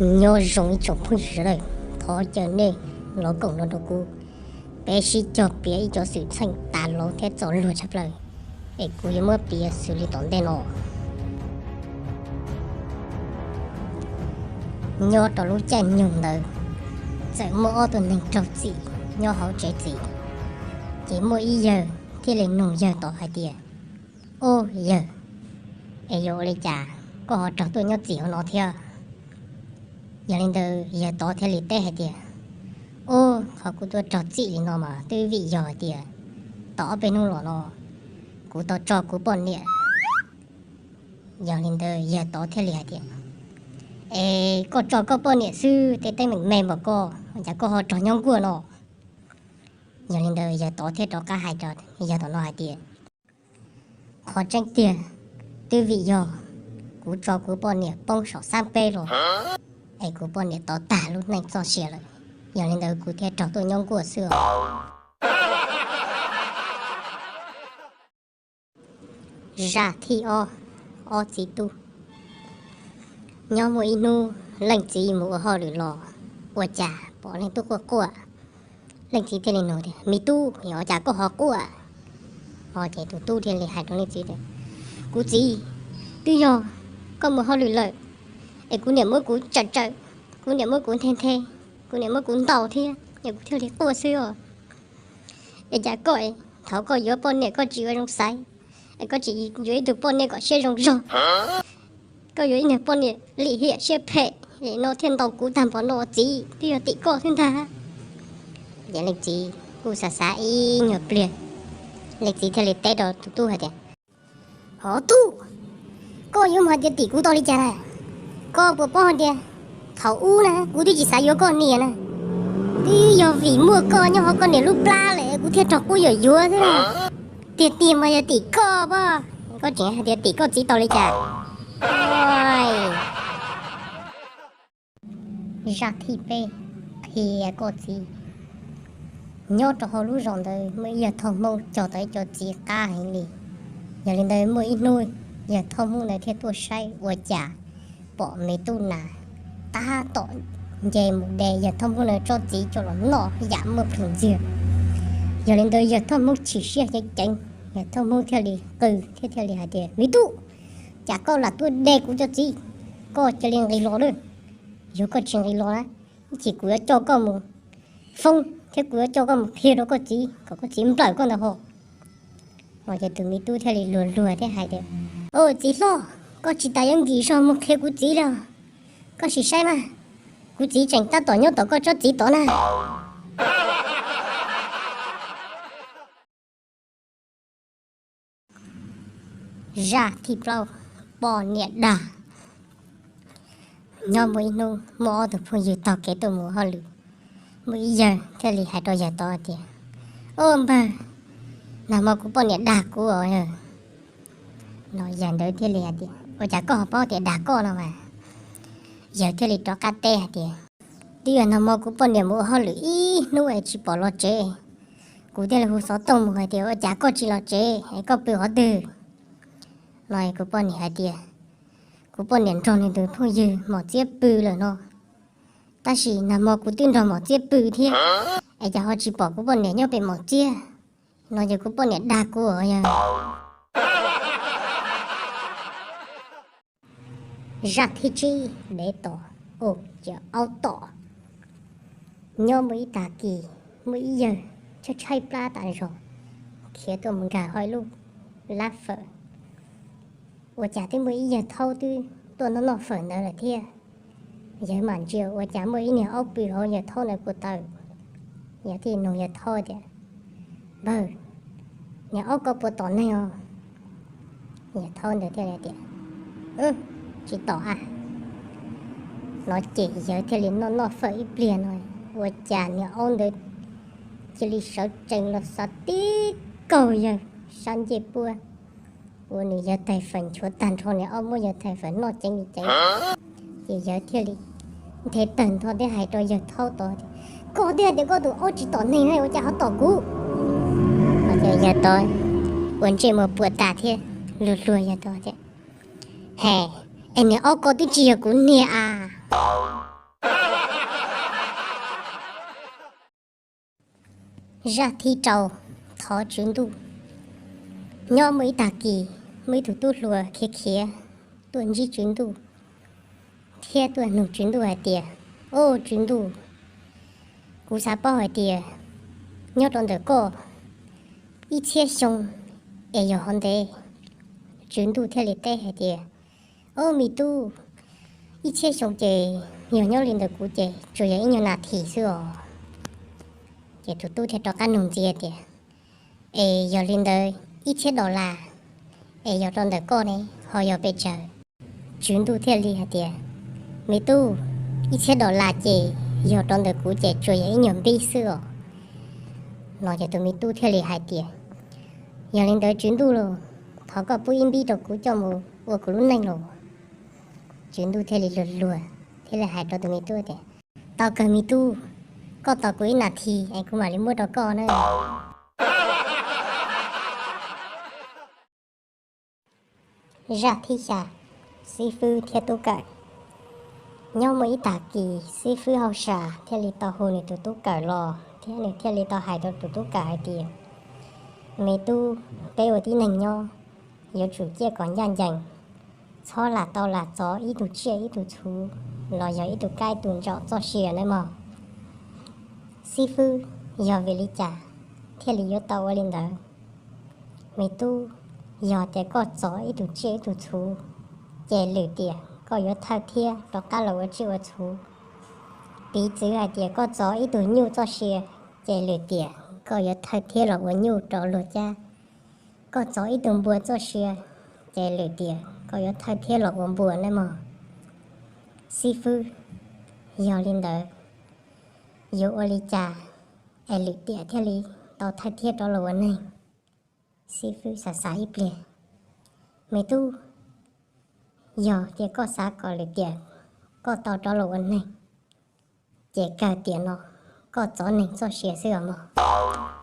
Nyob zoo ib tsoom phooj ywg sawv daws, thov caw nej los koom no rau kuv, peb sib cog piav ib cov xwm txheej tas lov thiab txaus luag tshaj plaws, es kuv yuav muab piav xws li tom ntej no. Nyob rau lub caij nyoog ntawd, txawm muaj ob tug neeg raug txim nyob hauv tsev txim, ces muaj ib yawg thiaj li nug yawg tod hais tias, Ub yawg, es yuav ua li cas koj ho raug tuaj nyob txim hauv no thiab? Yog li ntawd yawg tod thiaj li teb hais tias, Ub, qhov kuv tuaj raug txim li no mas twb vim yog hais tias tau ob peb hnub los no kuv tau tso kuv poj niam. Yog li ntawd yawg tod thiaj li hais tias, Es koj tso koj poj niam xwb, tej teeb meem me npaum koj, cas koj ho raug nyob nkuaj no? Yog li ntawd yawg tod thiaj rov qab hais rau yawg tom no hais tias, Qhov tseeb tiag, twb vim yog kuv tso kuv poj niam poob saum xab peb los, es kuv poj niam tod tag lub neej txoj sia lawm, yog li ntawd kuv thiaj raug tuaj nyob nkuaj xwb os. Zaj thib ob, ob txiv tub. Nyob muaj ib hnub leej txiv mus ua hauj lwm los, ua cas pom leej tub quaj quaj. Leej txiv thiaj li nug tias, Me tub, ua cas koj ho quaj? Ho ces tus tub thiaj li hais rau leej txiv tias, Kuv txiv, twb yog koj mus hauj lwm lawm, es kuv niam muab kuv tsawm tsawm, kuv niam muab kuv nthe nthe, kuv niam muab kuv ntaus thiab es kuv thiaj li quaj xwb os. Es cas koj, thaum koj yuav poj niam koj tsis ua zoo xaiv, es koj tsis yuav ib tug poj niam kom siab zoo zog, koj yuav ib niag poj niam lim hiam siab phem, es no thiaj ntaus kuv tag npaum no txiv, twb yog tim koj xwb ntag. Ces leej txiv kuj xav xav ib nyuag pliag, leej txiv thiaj li teb rau tus tub hais tias, Hov tub, koj yuav mus hais tias tim kuv tau li cas na? Koj puas paub hais tias thaum ub na kuv twb tsis xav yuav koj niam na, twb yog vim muaj koj nyob hauv koj niam lub plab lawm kuv thiaj raug quab yuam yuav xwb na. Tiag tiag mas yog tim koj pob, koj tseem hais tias tim koj txiv tau li cas? Zaj thib peb, qhia koj txiv. Nyob rau hauv lub zos ntawd muaj ib yawg thauj Hmoob cog tau ib co txiv qab heev li. Yog li ntawd muaj ib hnub yawg thauj Hmoob ntawd thiaj tuaj saib ua cas pom me tub nas tab tom nce mus de yawg thauj Hmoob ntawd tsob txiv coj los noj yam muaj plhus ntxiag. Yog li ntawd yawg thauj Hmoob chim siab ceev ceev, yawg thauj Hmoob thiaj li qw thiab thiaj li hais tias, Me tub, cas koj lam tuaj de kuv cov txiv, koj cia li nqis los lawm. Yog koj tsis nqis los na, ib chim kuv yuav coj koj mus foob thiab kuv yuav coj koj mus qhia rau koj txiv kom koj txiv nplawm koj ntawd ho. Ces tus me tub thiaj li luag luag thiab hais tias, Au txiv hlob, koj tsis tas yuav nkim zog mus qhia kuv txiv li os. Koj sim saib mas, kuv txiv tseem tab tom nyob tom koj tsob txiv tod na. Zaj thib plaub, poj niam dag. Nyob muaj ib hnub muaj ob tug phooj ywg taug kev tuaj mus hauj lwm, muaj ib yawg thiaj li hais rau yawg tod tias, Au npawg, nag hmo kuv poj niam dag kuv os yawg. No yawg ntawd thiaj li hais tias, Ua cas koj ho paub tias dag koj no mas? Yawg thiaj li rov qab teb hais tias, Twb yog nag hmo kuv poj niam mus ua hauj lwm ib hnub es tsis pom los tsev, kuv thiaj li hu xov tooj mus hais tias, Ua cas koj tsis los tsev es koj pw qhov twg? No kuv poj niam hais tias, Kuv poj niam nrog nws tus phooj ywg mom txiab pw lawm no, tab sis nag hmo kuv twb nrog mom txiab pw thiab, es cas ho tsis pom kuv poj niam nyob pem mom txiab? No ces kuv poj niam dag kuv os yawg. Zaj thib tsib, dev tom ua cov aub tom. Nyob muaj ib tag kis, muaj ib yawg tshaib tshaib plab tas zog, khiav tuaj mus nkag hau ib lub lab fawm. Ua cas twb muaj ib yawg thaub twb tuaj noj noj fawm ntawd lawm thiab. Yawg mam ntsia ua cas muaj ib niag aub pw hauv yawg thaub ntawd ko taw. Yawg thiaj nug yawg thaub tias, Npawg, niag aub ko puas tom neeg os? Yawg thaub ntawd thiaj li tias, Tsis tom a. No ces yawg thiaj li noj noj fawm ib pliag no, ua cas niag aub ntawd cia li sawv tsees los xav tib kaug yawg sab ncej puab, ua nws yawg tais fawm nchuav tag nrho, niag aub muab yawg tais fawm noj ceev li ceev. Ces yawg thiaj li nthe tawg ntho thiab hais rau yawg thaub tod tias, Koj twb hais tias koj tus aub tsis tom neeg ne, ua cas ho tom kuv? Yawg tod ua ntsej muag puas tas thiab luag luag yawg tod tias, He, es niag aub ko twb tsis yog kuv niag a. Zaj thib rau, thov Tswv Ntuj. Nyob muaj ib tag kis, muaj ib tug tub hluas khiav khiav tuaj ntsib Tswv Ntuj, thiab tuaj nug Tswv Ntuj hais tias, Au Tswv Ntuj, kuv xav paub hais tias nyob rau ntawm koj ib txhiab xyoo es yog hov ntev? Tswv Ntuj thiaj li teb hais tias, Au me tub, ib txhiab xyoo ces yog nyob li ntawm kuv ces tsuas yog ib nyuag nas this xwb os. Ces tus tub thiaj rov qab nug ntxiv tias, Es yog li ntawd ib txhiab dollar es yog rau ntawm koj ne, ho yog pes tsawg? Tswv Ntuj thiaj li hais tias, Me tub, ib txhiab dollar ces yog rau ntawm kuv ces tsuas yog ib nyuag npib xwb os. No ces tus me tub thiaj li hais tias, Yog li ntawd Tswv Ntuj lauj, thov koj pub ib npib rau kuv coj mus ua kuv lub neej lauj. Tswv Ntuj thiaj li luag luag, thiaj li hais rau tus me tub tias, Tau kawg me tub, koj tos kuv ib nas this es kuv mam li muab rau koj na. Zaj thib xya, xib fwb thiab tub kawm. Nyob muaj ib tag kis xib fwb hauj sam thiaj li tau hu nws tus tub kawm los thiab nws thiaj li tau hais rau tus tub kawm hais tias, Me tub, peb ua tib neeg nyob yuav tsum ciaj kom ncaj ncees, txhob lam tau lam txov ib tug tsiaj ib tug txhu los yog ib tug kab ib tug ntsaum txoj sia nawb mog. Xib fwb, yog vim li cas thiaj li yuav tau ua li ntawd? Me tub, yog tias koj txov ib tug tsiaj ib tug txhu, ces lwm tiam koj yuav thawj thiab rov qab los ua tsiaj ua txhu. Piv txwv hais tias koj txov ib tug nyuj txoj sia, ces lwm tiam koj yuav thawj thiab los ua nyuj rau luag cab. Koj txov ib tug npua txoj sia, ces lwm tiam koj yuav thawj thiab los ua npua nawb mog. Xib fwb, yog li ntawd yuav ua li cas es lwm tiam thiaj li tau thawj thiab rov los ua neeg? Xib fwb xav xav ib pliag, Me tub, yog tias koj xav kom lwm tiam koj tau rov los ua neeg, ces kawg tiam no koj txov neeg txoj sia xwb os mog.